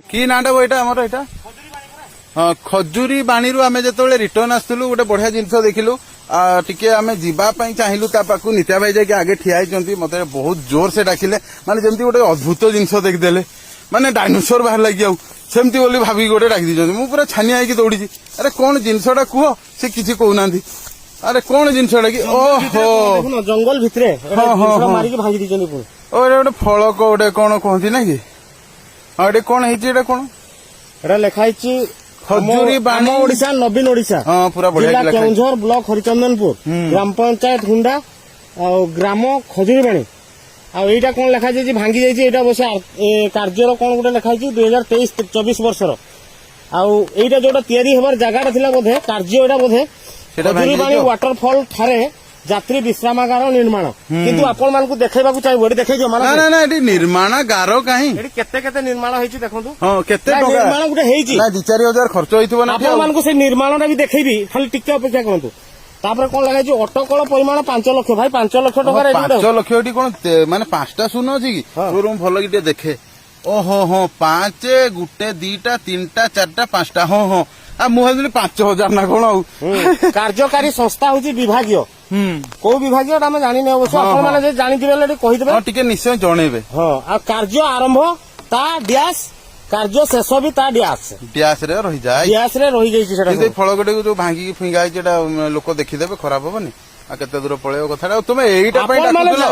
କି ନାଁଟା ଏଇଟା ଆମର ଏଇଟା? ହଁ, ଖଜୁରୀ ବାଣୀରୁ ଆମେ ଯେତେବେଳେ ରିଟର୍ନ ଆସୁଥିଲୁ, ଗୋଟେ ବଢିଆ ଜିନିଷ ଦେଖିଲୁ। ଟିକେ ଆମେ ଯିବା ପାଇଁ ଚାହିଁଲୁ ତା ପାଖକୁ। ନିତ୍ୟା ଭାଇ ଯାଇକି ଆଗେ ଠିଆ ହେଇଛନ୍ତି। ମତେ ବହୁତ ଜୋର ସେ ଡାକିଲେ, ମାନେ ଯେମିତି ଗୋଟେ ଅଦ୍ଭୁତ ଜିନିଷ ଦେଖିଦେଲେ, ମାନେ ଡାଇନୋସର ବାହାରିଲା କି ଆଉ ସେମିତି ବୋଲି ଭାବିକି ଗୋଟେ ଡାକି ଦେଇଛନ୍ତି। ମୁଁ ପୁରା ଛାନିଆ ହେଇକି ଦୌଡ଼ିଛି। ଆରେ, କଣ ଜିନିଷଟା କୁହ? ସେ କିଛି କହୁନାହାନ୍ତି। ଆରେ, କଣ ଜିନିଷଟା କି? ଓହୋ। ଦେଖୁନ, ଜଙ୍ଗଲ ଭିତରେ ଏଟା ଜିନିଷଟା ମାରିକି ଭାଙ୍ଗି ଦେଇଛନ୍ତି ପୁଣି। ଓ, ଏଇଟା ଗୋଟେ ଫଳକ ଗୋଟେ କଣ କୁହନ୍ତି ନା କି? ହଁ, ଏଠି କଣ ହେଇଛି? ଏଇଟା କଣ? ଏଟା ଲେଖା ହେଇଛି ଖଜୁରୀ ବାଣୀ। ଆମ ଓଡିଶା, ନବୀନ ଓଡିଶା। ହଁ, ପୁରା ବଢିଆ ଜିଲ୍ଲା ଲେଖା ହେଇଛି। କେଉଁଝର, ବ୍ଲକ ହରିଚନ୍ଦନପୁର, ଗ୍ରାମ ପଞ୍ଚାୟତ ହୁଣ୍ଡା ଆଉ ଗ୍ରାମ ଖଜୁରୀବାଣୀ। ଆଉ ଏଇଟା କଣ ଲେଖା ଯାଇଛି? ଭାଙ୍ଗି ଯାଇଛି ଏଇଟା ଅବଶ୍ୟ। କାର୍ଯ୍ୟର କଣ ଗୋଟେ ଲେଖା ହେଇଛି, 2023-24 ବର୍ଷର। ଆଉ ଏଇଟା ଯୋଉଟା ତିଆରି ହେବାର ଜାଗାଟା ଥିଲା ବୋଧେ, କାର୍ଯ୍ୟ ଏଇଟା ବୋଧେ ସେଟା ଭାଙ୍ଗି ଖଜୁରୀବାଣୀ ଯାଇଛି ଆଉ। ୱାଟରଫଲ ଠାରେ ଯାତ୍ରୀ ବିଶ୍ରାମାଗାର ନିର୍ମାଣ। କିନ୍ତୁ ଆପଣ ମାନଙ୍କୁ ଦେଖେଇବାକୁ ଚାହିଁବୁ, ଏଠି ଦେଖେଇ ଦିଅ। ନା। ମାନେ ନା ନା, ଏଠି ନିର୍ମାଣାଗାର କାହିଁ? ଏଠି କେତେ କେତେ ନିର୍ମାଣ ହେଇଛି ଦେଖନ୍ତୁ। ହଁ, କେତେ ନା, ଟଙ୍କା? ନିର୍ମାଣ ଗୋଟେ ହେଇଛି। ନା, 2-4 ହଜାର ଖର୍ଚ୍ଚ ହେଇଥିବ ନା ଏଠି ଆଉ? ଆପଣ ମାନଙ୍କୁ ସେ ନିର୍ମାଣଟା ବି ଦେଖେଇବି, ଖାଲି ଟିକେ ଅପେକ୍ଷା କରନ୍ତୁ। ତାପରେ କଣ ଲେଖା ହେଇଛି? ଅଟକଳ ପରିମାଣ 5 ଲକ୍ଷ। ଭାଇ, 5 ଲକ୍ଷ ଟଙ୍କାରେ ଏଠି ଗୋଟେ 5 ଲକ୍ଷ ଏଠି କଣ ମାନେ ପାଞ୍ଚଟା ଶୂନ ଅଛି କି? ତୋର ମୁଁ ଭଲ କି ଟିକେ ଦେଖେ। ଓହୋ, ହଁ, ପାଞ୍ଚ, ଗୋଟେ, ଦିଟା, ତିନିଟା, ଚାରିଟା, ପାଞ୍ଚଟା। ହଁ, ଆଉ ମୁଁ ଭାବିଲି 5,000 ନା କଣ ଆଉ। କାର୍ଯ୍ୟକାରୀ ସଂସ୍ଥା ହଉଛି ବିଭାଗୀୟ। କୋଉ ବିଭାଗୀୟ ଏଟା ଆମେ ଜାଣିନି ଅବଶ୍ୟ। ଆପଣ ମାନେ ଯଦି ଜାଣିଥିବେ ହେଲେ ଟିକେ କହିଦେବେ। ହଁ, ଟିକେ ନିଶ୍ଚୟ ଜଣେଇବେ। ହଁ, ଆଉ କାର୍ଯ୍ୟ ଆରମ୍ଭ ତା ଡ୍ୟାସ୍, କାର୍ଯ୍ୟ ଶେଷ ବି ତା ଡ୍ୟାସ୍। ଡ୍ୟାସ ରେ ରହିଯାଏ। ଡ୍ୟାସ୍ ରେ ରହିଯାଇଛି ସେଟା। କିନ୍ତୁ ଏଇ ଫଳକଟିକୁ ଯୋଉ ଭାଙ୍ଗିକି ଫିଙ୍ଗା ହେଇଛି, ଏଟା ଲୋକ ଦେଖିଦେବେ, ଖରାପ ହବନି? ଆଉ କେତେ ଦୂର ପଳେଇବ କଥାଟା? ଆଉ ତୁମେ ଏଇଟା ପାଇଁ ଆପଣ ମାନେ ଡାକୁଥିଲ?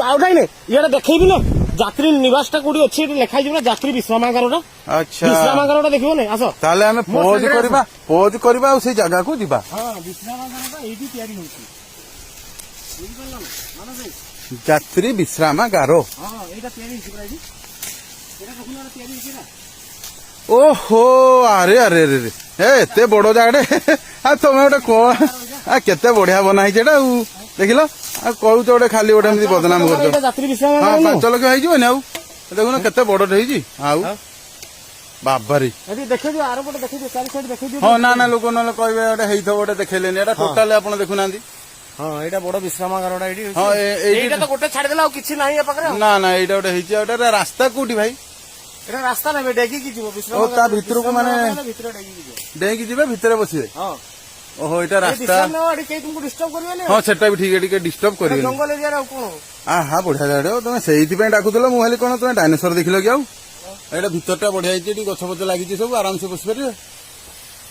ଆଉ ନାଇଁ ନାଇଁ, ଇଆଡେ ଦେଖେଇବି ନା, ଯାତ୍ରୀ ନିବାସ ଟା କୋଉଠି ଅଛି? ଏଠି ଲେଖା ହେଇଯିବ ନା ଯାତ୍ରୀ ବିଶ୍ରାମାଗାରଟା। ବିଶ୍ରାମାଗାରଟା ଦେଖିବ ନାଇଁ, ଆସ। ତାହେଲେ ଆମେ ମୋ ପୋଜ ସାଙ୍ଗରେ। କରିବା, ପୋଜ କରିବା ଆଉ ସେଇ ଜାଗାକୁ ଯିବା। ହଁ, ବିଶ୍ରାମାଗାରଟା ଏଇଠି ତିଆରି ହଉଛି, ବୁଝିପାରିଲ ନା ମାନସ ଭାଇ? ଯାତ୍ରୀ ବିଶ୍ରାମାଗାର। ହଁ, ଏଇଟା ତିଆରି ହେଇଛି ପୁରା ଏଇଠି। ଏଇଟା ଦେଖୁନ, ଏଇଟା ତିଆରି ହେଇଛି ନା। ଓହୋ, ଆରେ ଆରେ ଆରେ ଆରେ, ଏ ଏତେ ବଡ ଜାଗାଟେ! ଆଉ ତମେ ଗୋଟେ କଣ, ଆ କେତେ ବଢିଆ ବନା ହେଇଛି ଏଟା। ଆଉ ଦେଖିଲ, ଆଉ କହୁଛ ଗୋଟେ ଖାଲି ଗୋଟେ ଏମିତି ବଦନାମ କରୁଛ। ଏଇଟା ଯାତ୍ରୀ ବିଶ୍ରାମାଗାର ନୁହଁ? 5 ଲକ୍ଷ ହେଇଯିବନି? ଆଉ ଦେଖୁନ କେତେ ବଡଟେ ହେଇଛି ଆଉ। ବାବାରେ! ଏଠି ଦେଖେଇ ଦିଅ, ଆର ପଟେ ଦେଖେଇ ଦିଅ, ଚାରି ସାଇଡ୍ ଦେଖେଇ ଦିଅ। ହଁ, ନା ନା, ଲୋକ ନହେଲେ କହିବେ ଗୋଟେ ହେଇଥିବ, ଗୋଟେ ଦେଖେଇଲେନି। ଏଟା ଟୋଟାଲି ଆପଣ ଦେଖୁନାହାନ୍ତି। ହଁ, ଏଇଟା ବଡ ବିଶ୍ରାମାଗାରଟା ଏଇଠି। ହଁ, ଏଇଠି। ଏଇଟା ତ ଗୋଟେ ଛାଡିଦେଲା, ଆଉ କିଛି ନାହିଁ ଏ ପାଖରେ ଆଉ। ନା ନା, ଏଇଟା ଗୋଟେ ହେଇଛି। ଆଉ ଏଟା ରାସ୍ତା କୋଉଠି ଭାଇ? ଏଇଟା ରାସ୍ତା ନେବେ, ଡେଗିକି ଯିବ। ଓ, ତା ଭିତରକୁ ମାନେ ବିଶ୍ରାମାଗାର ଭିତରେ ଡେଗିକି ଯିବ। ଡେଇଁକି ଯିବେ, ଭିତରେ ବସିବେ? ହଁ। ଓହୋ, ଏଇଟା ଏ ରାସ୍ତା। ବିଶ୍ରାମ ନେବ, ଏଠି କେହି ତୁମକୁ ଡିଷ୍ଟର୍ବ କରିବେନି। ହଁ, ସେଟା ବି ଠିକ, ଟିକେ ଡିଷ୍ଟର୍ବ କରିବେନି। ଜଙ୍ଗଲ ଏରିଆରେ ଆଉ କଣ? ଆହା, ବଢିଆ ଜାଗା। ତମେ ସେଇଥିପାଇଁ ଡାକୁଥିଲ? ମୁଁ ଭାବିଲି କଣ ତମେ ଡାଇନୋସର ଦେଖିଲ କି ଆଉ। ଏଇଟା ଭିତରଟା ବଢିଆ ହେଇଛି। ଏଠି ଗଛ ଫଛ ଲାଗିଛି ସବୁ, ଆରାମସେ ବସିପାରିବେ।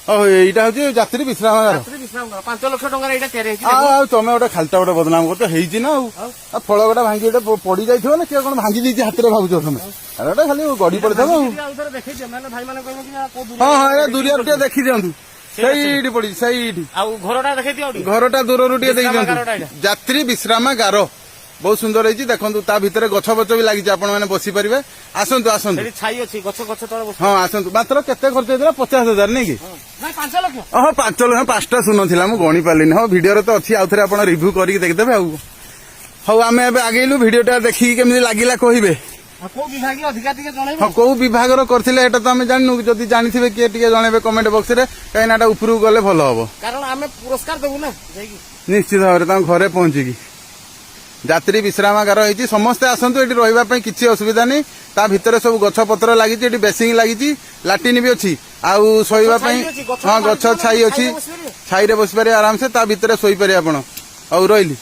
ଓହୋ, ଏଇଟା ହଉଛି ଯାତ୍ରୀ ବିଶ୍ରାମାଗାର। ଯାତ୍ରୀ ବିଶ୍ରାମାଗାର 5 ଲକ୍ଷ ଟଙ୍କାରେ ଏଇଟା ତିଆରି ହେଇଛି। ଆଉ ତମେ ଗୋଟେ ଖାଲିଟା ଗୋଟେ ବଦନାମ କରୁଛ। ହେଇଛି ନା ଆଉ? ଆଉ? ଆଉ ଫଳକଟା ଭାଙ୍ଗି ଏଇଟା ପଡି ଯାଇଥିବ ନା, କିଏ କଣ ଭାଙ୍ଗି ଦେଇଛି ହାତରେ ଭାବୁଛ ତମେ? ଆରେ, ଏଟା ଖାଲି ଗଡି ପଡିଥିବ ଆଉ। ଆଉ ଥରେ ଦେଖେଇ ଦିଅ, ନହେଲେ ଭାଇମାନେ କହିବେ କି କୋଉ ହଁ, ଏଇଟା ଦୁରିଆରୁ ଟିକେ ଦେଖି ଦିଅନ୍ତୁ। ସେଇଠି ପଡିଛି, ସେଇଠି। ଆଉ ଘରଟା ଦେଖେଇ ଦିଅ ଆଉ ଟିକେ। ଘରଟା ଦୂରରୁ ଟିକେ ଦେଖି ବିଶ୍ରାମାଗାରଟା ଦିଅନ୍ତୁ। ଏଇଟା। ଯାତ୍ରୀ ବିଶ୍ରାମାଗାର ବହୁତ ସୁନ୍ଦର ହେଇଛି, ଦେଖନ୍ତୁ। ତା ଭିତରେ ଗଛ ଫଛ ବି ଲାଗିଛି, ଆପଣ ମାନେ ବସି ପାରିବେ। ଆସନ୍ତୁ, ଆସନ୍ତୁ। ସେଠି ଛାଇ ଅଛି, ଗଛ ଗଛ ତଳେ ବସି। ହଁ, ଆସନ୍ତୁ। ମାତ୍ର କେତେ ଖର୍ଚ୍ଚ ହେଇଥିଲା? 50,000 ନାଇଁ କି? ନାଇଁ, 5 ଲକ୍ଷ। ହଁ, 5 ଲକ୍ଷ, ପାଞ୍ଚଟା ଶୂନ ଥିଲା, ମୁଁ ଗଣି ପାରିଲିନି। ହଁ, ଭିଡିଓରେ ତ ଅଛି, ଆଉ ଥରେ ଆପଣ ରିଭ୍ୟୁ କରିକି ଦେଖିଦେବେ। ଆଉ ହଉ, ଆମେ ଏବେ ଆଗେଇଲୁ। ଭିଡିଓଟା ଦେଖିକି କେମିତି ଲାଗିଲା କହିବେ। ଆଉ କୋଉ ବିଭାଗୀୟ ଅଧିକାରୀ ଟିକେ ଜଣେଇବେ। ହଁ, କୋଉ ବିଭାଗର କରିଥିଲେ ଏଟା ତ ଆମେ ଜାଣିନୁ। ଯଦି ଜାଣିଥିବେ କିଏ, ଟିକେ ଜଣେଇବେ କମେଣ୍ଟ ବକ୍ସରେ, କାହିଁକି ନା ଏଟା ଉପରକୁ ଗଲେ ଭଲ ହବ। କାରଣ ଆମେ ପୁରସ୍କାର ଦେବୁ ନା ଯାଇକି। ନିଶ୍ଚିତ ଭାବରେ ତାଙ୍କ ଘରେ ପହଞ୍ଚିକି। ଯାତ୍ରୀ ବିଶ୍ରାମାଗାର ହେଇଛି, ସମସ୍ତେ ଆସନ୍ତୁ। ଏଠି ରହିବା ପାଇଁ କିଛି ଅସୁବିଧା ନାହିଁ। ତା ଭିତରେ ସବୁ ଗଛ ପତ୍ର ଲାଗିଛି, ଏଠି ବେସିଂ ଲାଗିଛି, ଲାଟିନ୍ ବି ଅଛି ଆଉ ଶୋଇବା ଛାଇ ପାଇଁ। ବି ଅଛି, ଗଛ ହଁ, ଗଛ ଛାଇ ଅଛି। ଛାଇରେ ବସିପାରିବେ। ଛାଇରେ ବସିପାରିବେ ଆରାମସେ, ତା ଭିତରେ ଶୋଇପାରିବେ ଆପଣ। ଆଉ ରହିଲି।